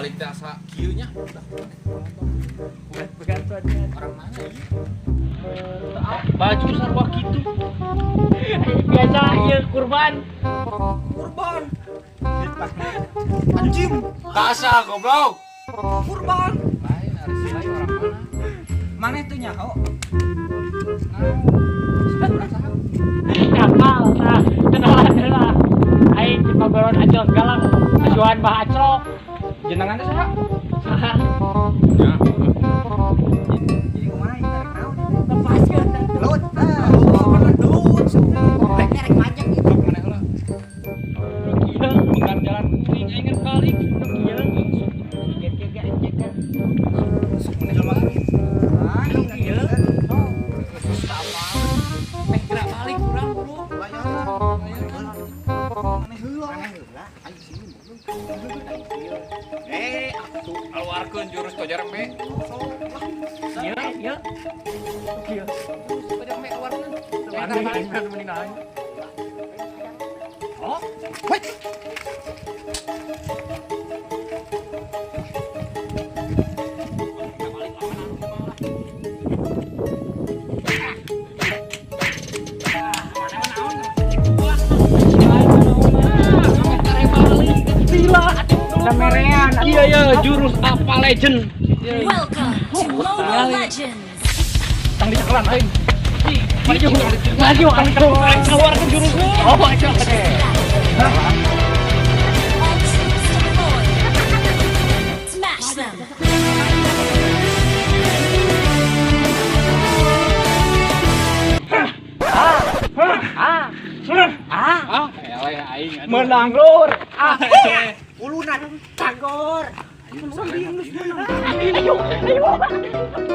Balik teh asa kieu nya. Orang mana ieu? Baju sarua kitu. Biasa ieu kurban. Kurban. Anjing, Kasa goblok. kurban. Lain ari si lain orang mana? Mana tuh nyaho? Nah, saha? Kapal nah kenalan heula. Aing di Pagoron Aclok Galang, asuhan Bah Aclok. Jenengan teh saha? Saha? Ya. Jadi kumaha tarik naon? Lepaskeun. Gelut. Ah, bener gelut. Rek panjang gitu. Sok maneh heula. Kieu, Bengar jalan kuring aing geus balik. kieu. Ge ge ge. Sok maneh heula. Ah, Kieu. Meh gerak balik urang buru. Maneh heula. Maneh heula. Ayo sini. Eh, atuh keluarkeun jurus tojarembe. Kieu, kieu. Kieu. Jurus tojarembe keluarkeun. Oh, Woi. balik aman anu mah lah. Samerean. Iya ya, jurus apa legend? Welcome to Mobile Legends. Tang dicekelan aing. Maju, maju, aing Keluarkan jurusnya. Oh, maju. All troops deployed. Smash them. Ah, ah, Ah, eleh aing. Aduh. menang lur. Ah, Uluna tagor. ayo, ayo.